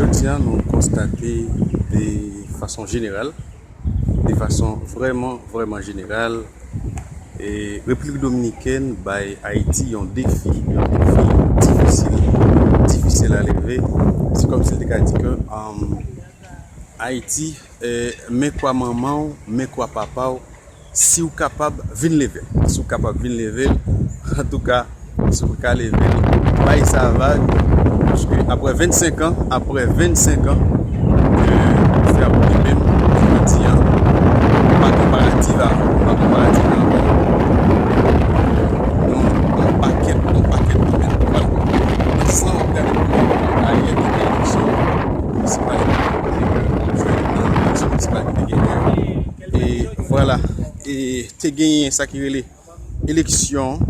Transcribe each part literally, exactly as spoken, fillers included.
Jodi a, nou konstate de fason jeneral, de fason vrèman, vrèman jeneral, e Repiblik Dominikèn bay Ayiti yon defi, yon defi difisil, difisil a leve. Se kòmsi l te ka di ke, um, Ayiti, eh, men kwa manman w, men kwa papa w, si w kapab, vin leve l. Si w kapab, vin leve l. Antouka, si w ka leve l, bay sa vag. Paske apre vennsenk an, apre vennsenk an, ke fè ap li menm, jodi an, pa konparatif a, pa konparatif a, yon, yon pakèt, yon pakèt domèn. Vwala. San w ap gade pou aryè de eleksyon minisipal, eleksyon minisipal ki te genyen. E vwala, e te genyen sa ki rele eleksyon,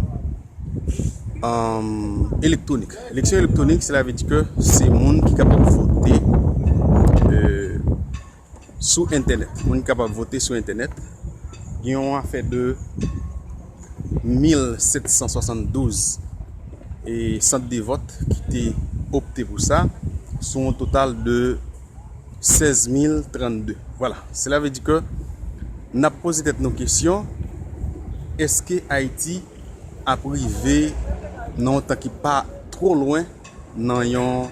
um, elektwonik. Eleksyon elektwonik, sela vle di ke se moun ki kapab vote, euh, sou entènèt. Moun ki kapab vote sou entènèt. Gen yon afè de mil sèt san swasanndouz e sant de vòt ki te opte pou sa, sou yon total de sèz mil trannde. Vwala. Sela vle di ke n ap poze tèt nou kesyon, èske Ayiti ap rive nan yon tan ki pa twò lwen nan yon,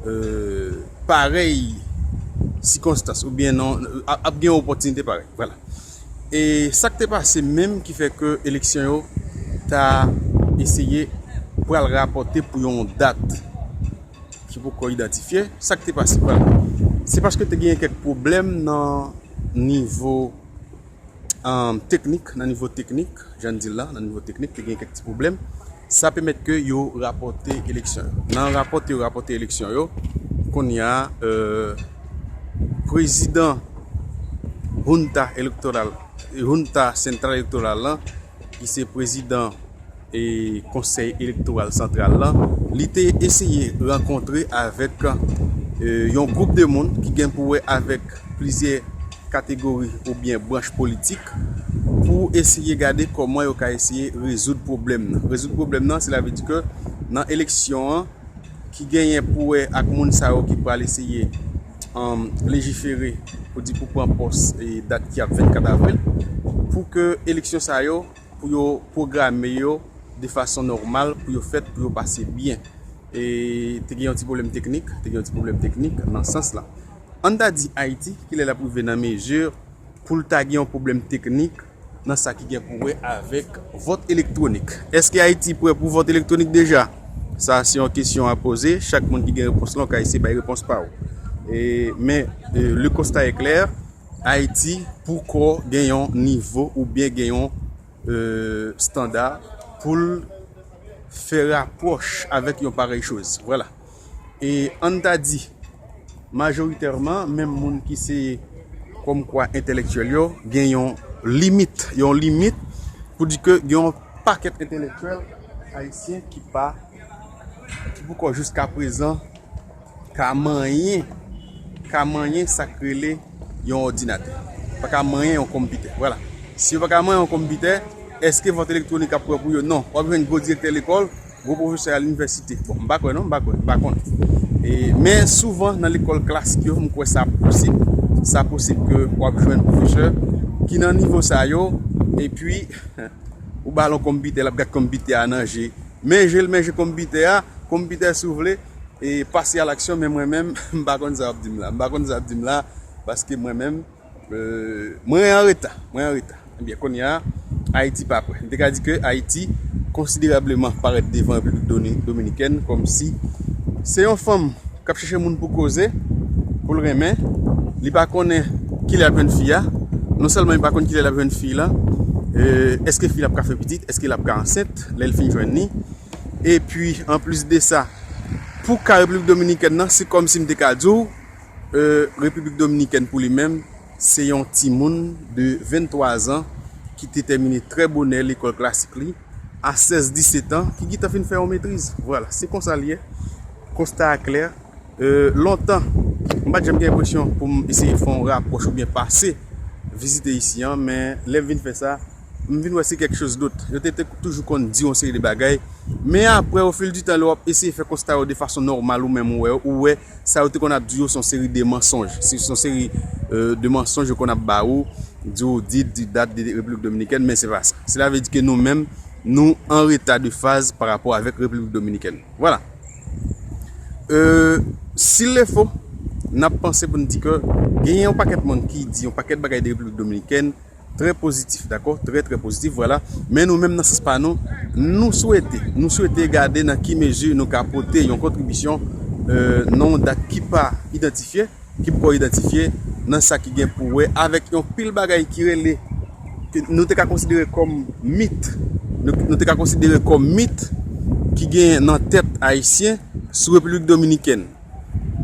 euh, parèy sikonstans oubyen nan, ap, ap gen yon opòtinite parèy? Vwala. E sa k te pase menm ki fè ke eleksyon yo ta eseye pral rapòte pou yon dat ki poko idantifye, sa k te pase pral. Se paske te genyen kèk pwoblèm nan nivo, um, teknik, nan nivo teknik, jan n di l la, nan nivo teknik, te genyen kèk ti pwoblèm. Sa pèmèt ke yo rapòte eleksyon yo. Nan rapòte yo rapòte eleksyon yo, kounye a, euh, prezidan junta elektoral, junta santral elektoral lan, ki se prezidan e Konsèy Elektoral Santral lan, li te eseye rankontre avèk, e, yon gwoup de moun ki gen pou wè avèk plizyè kategori oubyen branch politik pou eseye gade kòman yo ka eseye rezoud pwoblèm nan. Rezoud pwoblèm nan, sela vle di ke nan eleksyon an, ki genyen pou wè ak moun sa yo ki pral eseye, um, lejifere pou di pou pran pòs e dat ki ap vennkat avril, pou ke eleksyon sa yo pou yo pwograme yo de fason nòmal, pou yo fèt, pou yo pase byen. E te gen yon ti pwoblèm teknik, te gen yon ti pwoblèm teknik nan sans la. Ann ta di Ayiti, kilè l ap rive nan mezi pou l ta gen yon pwoblèm teknik nan sa ki gen pou wè avèk vòt elektwonik? Èske Ayiti prè pou vòt elektwonik deja? Sa se yon kesyon a poze. Chak moun ki gen repons lan, w ka eseye bay repons pa w. E, men, e, le constat est clair, Ayiti poko gen yon nivo oubyen gen yon, e, estanda pou l fè rapwòch avèk yon parèy choz. Vwala. E ann ta di, majoritèman, menm moun ki se kòmkwa entèlektyèl yo, gen yon limit, yon limit pou di ke gen yon pakèt entèlektyèl ayisyen ki pa, ki poko jiskaprezan ka manyen, ka manyen sa k rele yon òdinatè. Pa ka manyen yon konpitè. Vwala. Si yo pa ka manyen yon konpitè, èske vòt elektwonik ap prè pou yo? Non. W ap jwenn gwo direktè lekòl, gwo pwofesè a linivèsite. Bon, m pa kwè non, m pa kwè, m pa konnen. E, men souvan nan lekòl klasik yo, m kwè sa posib. Sa posib ke w ap jwenn pwofesè ki nan nivo sa yo, epi ou ba l yon konpitè, l ap gad konpitè a nan je. Men je l, men je konpitè a, konpitè si w vle, e pase a laksyon, men mwen menm, m pa konn sa w ap di m la. M pa konn sa w ap di m la, paske mwen menm, euh, mwen an reta, mwen an reta. Ebyen, kounye a, Ayiti pa prè. M te ka di ke Ayiti konsiderableman parèt devan Repiblik Doni-, Dominikèn, kòmsi se yon fanm k ap chèche moun pou koze, pou l renmen. Li pa konnen kilè l ap jwenn fi a. Non sèlman li pa konn kilè l ap jwenn fi la, euh, èske fi l ap ka fè pitit, èske l ap ka ansent lè l fin jwenn li. Epi, anplis de sa, pou ka Repiblik Dominikèn nan, se kòmsi m te ka di w, euh, Repiblik Dominikèn pou li menm, se yon timoun de venntwa zan ki te tèmine trè bonè lekòl klasik li, a sèz disèt an, ki gentan fin fè yon metriz. Vwala, se konsa l ye. Konsta a klè. Euh, lontan, m pa t janm gen enpresyon pou m eseye fè yon rapwòch oubyen pase vizite isi an, men lè m vin fè sa, m vin wè se kèk choz dòt. Yo te, te toujou konn di yon seri de bagay. Men apre, au fil du temps, lè w ap eseye fè konsta yo de fason nòmal, ou menm ou wè, ou wè, sa yo te konn ap di yo, se yon seri de mansonj. Se, se yon seri, euh, de mansonj yo konn ap ba ou, di w di, di dat de Repiblik Dominikèn, men se pa sa. Sela vle di ke nou menm, nou an reta de faz pa rapò avèk Repiblik Dominikèn. Vwala. Euh, s'il le faut, n ap panse pou n di ke genyen yon pakèt moun ki di yon pakèt bagay de Repiblik Dominikèn, trè pozitif, dakò? Trè, trè pozitif, vwala. Men nou menm, nan sans pa nou, nou swete, nou swete gade nan ki mezi nou ka pote yon kontribisyon, euh, nan yon dat ki pa idantifye, ki poko idantifye, nan sa ki gen pou wè avèk yon pil bagay ki rele, ke nou te ka konsidere kòm mit, nou, nou te ka konsidere kòm mit ki gen nan tèt ayisyen sou Repiblik Dominikèn.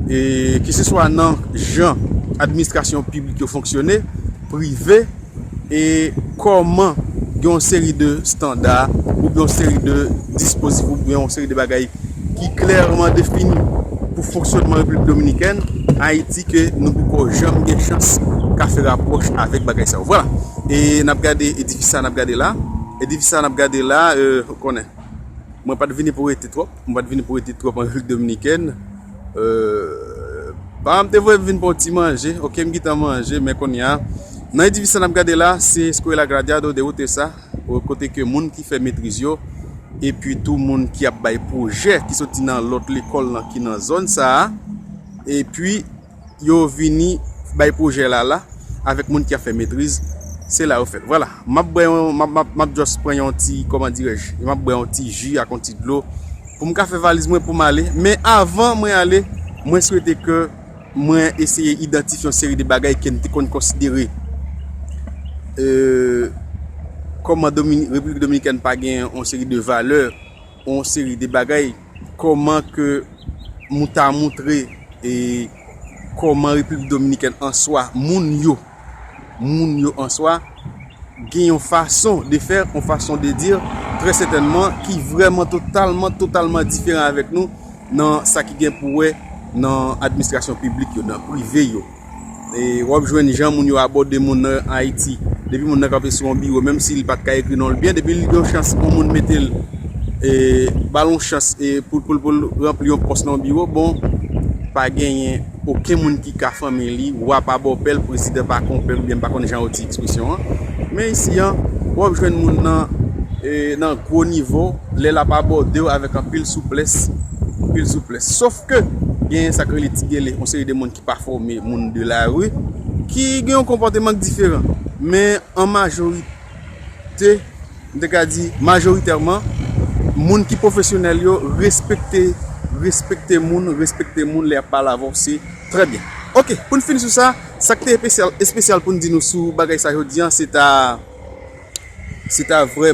E keseswa nan jan administrasyon piblik yo fonksyone, prive, e kòman gen yon seri de estanda, oubyen yon seri de dispozitif, oubyen yon seri de bagay ki klèman defini pou fonksyònman Repiblik Dominikèn, Ayiti, ke nou poko janm gen chans ka fè rapwòch avèk bagay sa yo. Vwala. E n ap gade edifis sa, n ap gade la. Edifis sa, n ap gade la, euh, ou konnen. Mwen pa t vini pou rete twòp. Mwen pa t vini pou rete twòp an Repiblik Dominikèn. Euh, pa m te voye m vin pou yon ti manje. Oke, m gentan manje, men kounye a, nan edifis sa n ap gade la, se Escuela Graduado de UTESA, kote ke moun ki fè metriz yo, epi tou moun ki ap bay pwojè ki soti nan lòt lekòl lan ki nan zòn sa a, epi yo vini bay pwojè la la avèk moun ki ap fè metriz, se la yo fè l. Vwala, m ap bwè yon, m ap, m ap, m ap just pran yon ti, kòman dirèj, m ap bwè yon ti ji ak yon ti dlo pou m ka fè valiz mwen pou m ale. Men avan mwen ale, mwen swete ke mwen eseye idantifye yon seri de bagay ke n te konn konsidere, euh, kòman Domini-, Repiblik Dominikèn pa gen yon seri de valè, yon seri de bagay, kòman ke nou ta montre, e kòman Repiblik Dominikèn an swa, moun yo, moun yo an swa, gen yon fason de fè, yon fason de dire, trè sètènman, ki vrèman totalman, totalman diferan avèk nou nan sa ki gen pou wè nan administrasyon piblik yo, nan prive yo. E w ap jwenn jan moun yo abòde moun nan Ayiti. Depi moun nan kanpe sou yon biwo, menm si l pa t ka ekri non l byen, depi l gen yon chans, yon moun mete l, e, ba l yon chans, e, pou, pou, pou l ranpli yon pòs nan yon biwo, bon, pa genyen okenn moun ki ka fanmi li, wa pa bòpè l, prezidan pa konpè l, oubyen m pa konn jan yo di ekspresyon an. Men isi an, w ap jwenn moun nan, e, nan gwo nivo, lè l ap abòde w avèk anpil souplès, anpil souplès. Sof ke genyen sa k rele ti gele, yon seri de moun ki pa fòme, moun de lari, ki gen yon konpòteman k diferan. Men an majorite, m te ka di majoritèman, moun ki pwofesyonèl yo respekte, respekte moun, respekte moun lè y ap pale avè w, se trè byen. Oke, pou n fini sou sa, sa k te espesyal, espesyal pou n di nou sou bagay sa jodi an, se ta, se ta vrèman